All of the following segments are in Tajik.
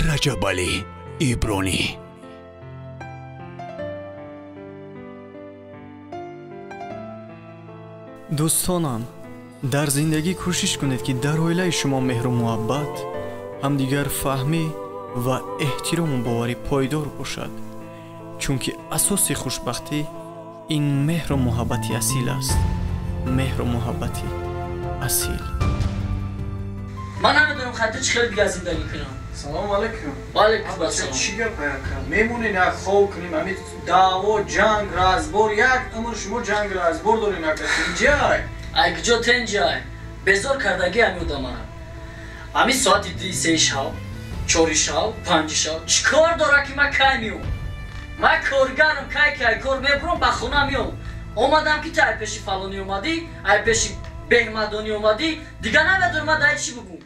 Раҷабалӣ Ибронӣ. Дӯстонам, дар зиндагӣ кӯшиш кунед, ки дар оилаи шумо меҳру муҳаббат, ҳамдигарфаҳмӣ ва эҳтирому боварӣ пойдор бошад, чунки асоси хушбахтӣ ин меҳру муҳаббати асил аст. Меҳру муҳаббати асил. Ман намедонам хати чӣ хел дигар зиндагӣ кунам. Салому алайкум. Ва алайкум ассалом. Чӣ гап ака? Мемонед як хов кунем, ҳамин даъво, ҷанг, разбор, як умр шумо ҷанг разбор доред ака. Тинҷай. Ай куҷо тинҷай? Безор кардагӣ ҳамин одамара. Ҳамин соати 3 шаб, 4 шаб, 5 шаб чӣ кор дора ки ман кай меом? Ман коргарам, кай кай кор мебурам, ба хона меом. Омадам ки ту ай пеши фалонӣ омадӣ, ай пеши беҳмадонӣ омадӣ, дигар намедонам ман дар чӣ бигӯм.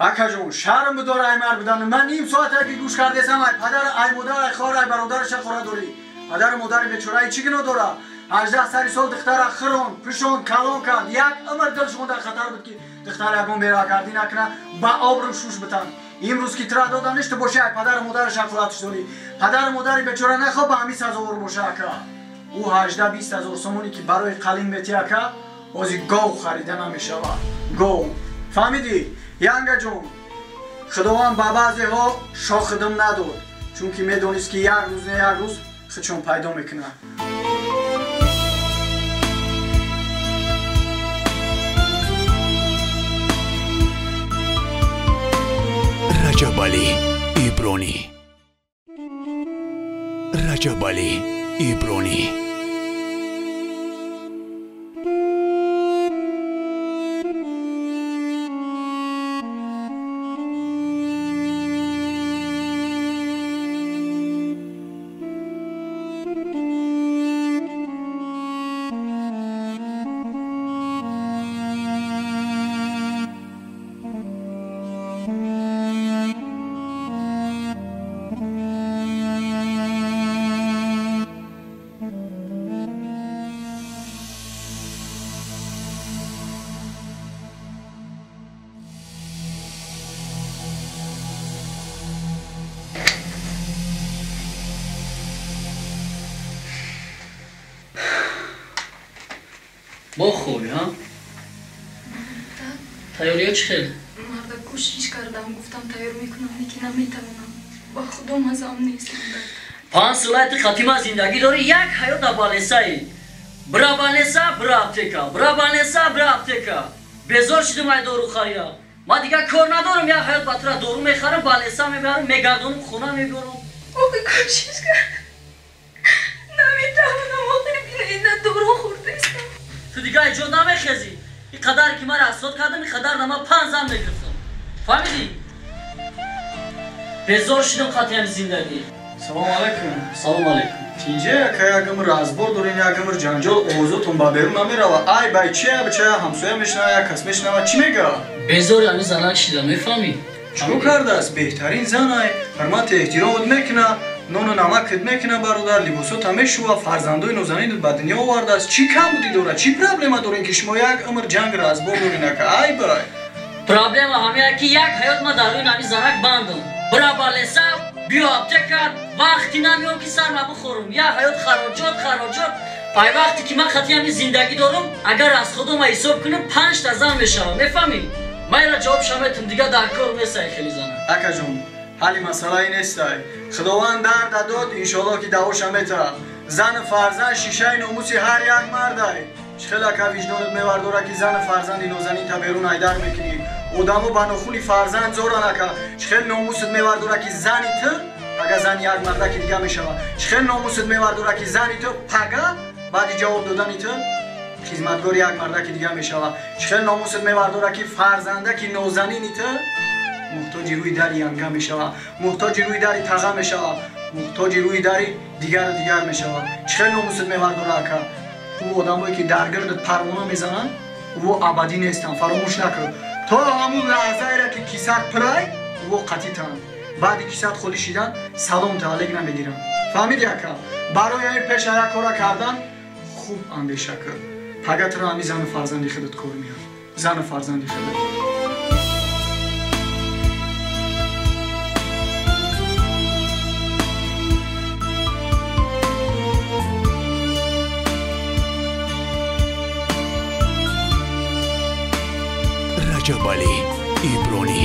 Акаҷон, шарм бидор ай мард будан. Ман ним соат аки гӯш кардесам, ай падар, ай модар, ай хоҳар, ай бародараша хора дорӣ. Падару модари бечора чӣ гуноҳ дора? 18 сари сол духтара хирон, пишон, калон кард. Як умр дилшон дар хатар буд, ки духтар ягон беракардӣ накуна, ба обрӯ шуш битан. Имрӯз ки тира доданиш, ту боши ай падару модараша хӯратш дорӣ. Падару модари бечора нахоҳ ба ҳамин сазовор боша ака. Ӯ 18-20 ҳазор сомонӣ ки барои қалин мети ака, ҳозир гов харида намешавад. Гов. Фаҳмидӣ? Янгаҷон, Худованд ба баъзеҳо шохидим надод, чунки медонист, ки як рӯз не як рӯз худшон пайдо мекунад. Раҷабалӣ Ибронӣ. Раҷабалӣ Ибронӣ. Бохӯй, ҳа? Тайёриё чӣ хел? Марда кӯшиш кардам, гуфтам тайёр мекунам, лекин наметавонам. Ба худо мазаам нест. 5 солаи ту хатима зиндагӣ дорӣ, як ҳаёт дар балесаи. Бира балеса, бира аптека, бира балеса, бира аптека. Безор шудум ай дорухария. Ман дигар кор надорам, як ҳаёт ба тура дору мехарам, балеса мебарам, мегардонам, хона мебарам. Охи кӯшиш кардам. Наметавонам, охири бина дору хӯрдаистам. Ту дигар эҷод намехезӣ. Ин қадар ки маро асод кардам, ин қадар на ман 5 зан мегирифтам. Фаҳмидӣ? Безор шудам хати ҳамин зиндагӣ. Салому алайкум. Салому алайкум. Тинҷа ака, як умр разбор дорем, як умр ҷанҷол, овозотон ба берун намерава. Ай бай чия бичая ҳамсоя мешунава, як кас мешунава, чӣ мега? Безори ҳамин занак шида, мефаҳмӣ? Чӣ кардааст? Беҳтарин зан ай, ҳурмату эҳтиромот мекуна, нону намакат мекуна бародар, либосота мешува, фарзандои нозанинат ба дунё овардааст. Чӣ камбудӣ дорад? Чӣ проблема дорем, ки шумо як умр ҷанг разбор доред ака? Ай бай. Проблема ҳамин ки як ҳаёт ман дар рӯи ҳамин занак бандам. Бира балеса, биё аптека, вақти намеом ки сарма бихӯрам. Як ҳаёт хароҷот, хароҷот. Пай вақте ки ман хати ҳамин зиндагӣ дорам, агар аз худо ман ҳисоб кунам, 5 та зан мешавам. Мефаҳмӣ? Ман инро ҷавоб шаметам, дигар дар кор нестай хеле занак. Акаҷон, ҳалли масъалаи нестай. Худованд дарда дод, иншоаллоҳ ки давоша метавад. Зану фарзанд шишаи номуси ҳар як мардай. Чӣ хел ака виҷдонат мевардора, ки зану фарзанди нозанинта берун айдар мекунӣ? Одамо ба нохуни фарзанд зоран ака. Чӣ хел номусат мевардора, ки зани ту пага зани як мардаки дига мешавад? Чӣ хел номусат мевардора, ки зани ту пага баъди ҷавоб додани ту хизматгори як мардаки дига мешавад? Чӣ хел номусат мевардора, ки фарзандаки нозанини ту муҳтоҷи рӯи дари янга мешавад, муҳтоҷи рӯи дари таға мешавад, муҳтоҷи рӯи дари дигару дигар мешавад? Чӣ хел номусат мевардора ака? Ӯ одамое ки дар гирдат парвона мезананд, ӯ абадӣ нестанд, фаромӯш накун. То ҳамун лаҳзаеро ки кисат пирай, ӯ қатитанд. Баъди кисат холӣ шидан, салом тааллиқ намегиранд. Фаҳмидӣ ака? Барои ҳамин пеш аз як кора кардан хуб андеша кун. Пага туро ҳамин зану фарзанди худат кор меяд. Зану фарзанди худат. Раҷабалӣ Ибронӣ.